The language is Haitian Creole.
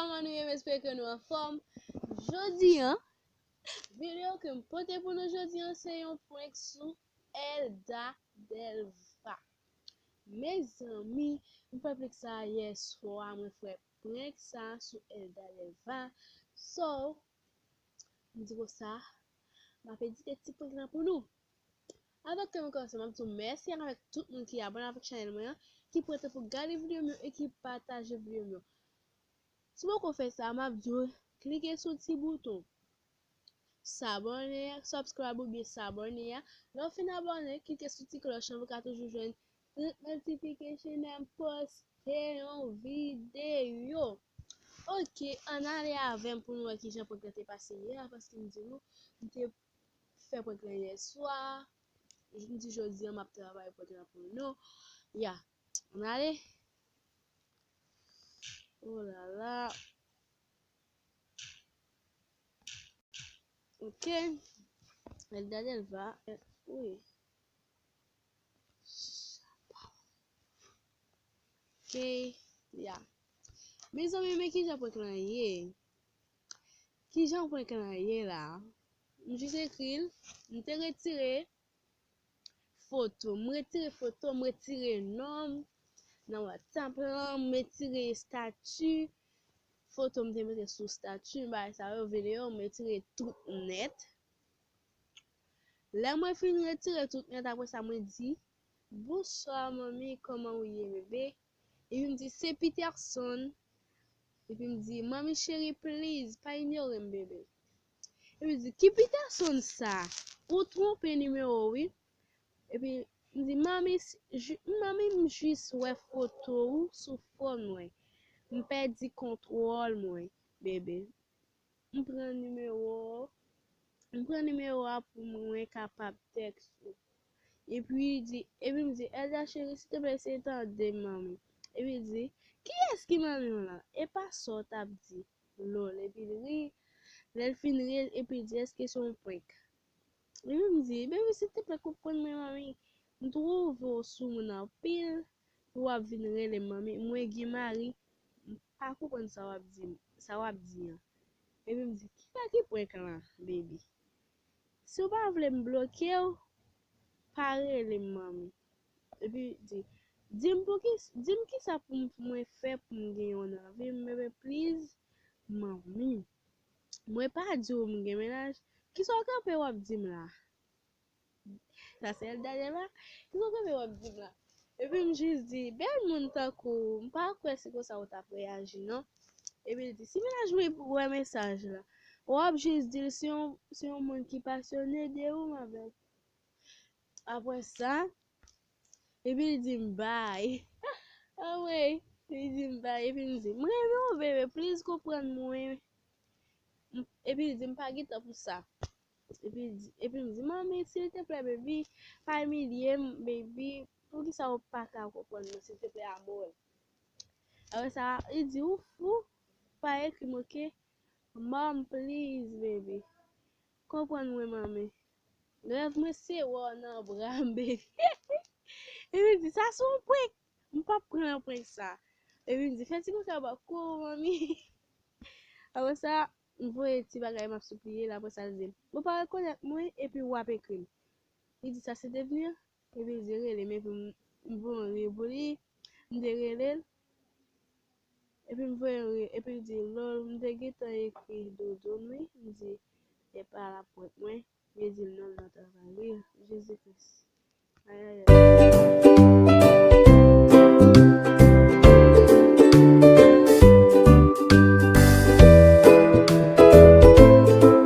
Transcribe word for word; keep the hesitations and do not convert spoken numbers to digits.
Kòman nou ye? M espere ke nou anfòm. Jodi a, videyo ke m pote pou nou jodi a, se yon prank sou Elda Delva. Mezanmi, m fè prank sa yè swa, mwen fè prank sa sou Elda Delva. So, m di konsa, m ap edite ti prank lan pou nou. Avan ke m kòmanse, m ap di w mèsi avèk tout moun ki abòne avèk chanèl mwen an, ki pran tan pou gade videyo m yo e ki pataje videyo m yo. Si w poko fè sa, m ap di w klike sou ti bouton s'abonner, subscribe oubyen s'abonner a. Lè w fin abòne, klike sou ti klòch lan pou w ka toujou jwenn tout notification lè m poste yon videyo. Ok, ann ale avè m pou nou wè kijan prank lan te pase yè a, paske m di nou, m te fè prank lan yè swa. M di jodi a m ap travay prank lan pou nou. Ya, ann ale. Oh la la. Ok. Elda Delva. Wi. Ok. Ya. Mezanmi, men kijan prank lan ye. Kijan prank lan ye la? M jis ekri l. M te retire foto. M retire foto, m retire non m nan WhatsApp lan, m retire estati foto m te mete sou estati, bagay sa yo, videyo, m retire tout nèt. Lè mwen fin retire tout nèt, apre sa, mwen di, "Bonswa, manmi, kòman ou ye, bebe?" Epi m di, "Se Peterson." Epi m di, "Manmi cheri, please, pa inyore m, bebe." Epi l di, "Ki Peterson sa? Ou twonpe nimewo, wi." Epi m di, "Manmi, s- ju- manmi, m jis wè foto ou sou fòn mwen. M pèdi kontwòl mwen, bebe." M pran nimewo, m pran nimewo a pou mwen kapab tèks ou. Epi li di, epi m di, "Elda cheri, silteplè, eseye tande m, manmi." Epi li di, "Kiyès ki manmi w lan? E pa sa w t ap di?" Lòl, epi l ri. Lè l fin ri, epi l di, "Èske se yon prank?" Epi m di, "Baby, silteplè, konprann mwen, manmi. M twouve w sou moun anpil, pou w ap vin rele m manmi. Mwen gen mari, m pa konprann sa w ap di m, sa w ap di an." Epi m di, "Kisa ki prank lan, baby? Si w pa vle m bloke w, pa rele m manmi." Epi di, "Di m pou ki, di m kisa pou m, pou mwen fè pou m gen yon nan vi m, bebe, please, manmi. Mwen pa di w m gen mennaj. Kisa w kanpe w ap di m la?" Sa se Elda Delva. Kisa w kanpe w ap di m la? Epi m jis di, "Bèl moun tankou w, m pa kwè se konsa w t ap reyaji, non." Epi l di, "Si mennaj mwen wè mesaj la, w ap jis di l se yon, se yon moun ki pasyone de ou, ma belle." Apre sa, epi li di m, "Bye." Anmwey, li di m, "Bye." Epi m di, "M renmen w, bebe, please konprann mwen." M- Epi li di, "M pa gen tan pou sa." Epi li di, epi m di, "Manmi, silteplè, baby, pa imilye m, baby. Poukisa w pa ka konprann mwen, silteplè, amor?" Apre sa, li di, "Ou fou? Pa ekri m, ok? Mom, please, baby. Konprann mwen, manmi. Rèv mwen se wè w nan bra m, baby." Epi l di, "Sa se yon prank. M p ap pran nan prank sa." Epi m di, "Fè ti kòkè bò kou, manmi." Apre sa, m voye ti bagay m ap sipliye l. Apre sa, l di, "Ou pa rekonèt mwen epi w ap ekri m." Li di, "Sa se devni an?" Epi l di, "Rele m." Epi m, m voye yon ri pou li. M te rele l. Epi m voye yon ri. Epi l di, "Lòl, m te gentan ekri Dodo m, wi." M di, "E pa la prank mwen." Li di m non, l nan travay. Wi, Jezi Kris. Ayayay.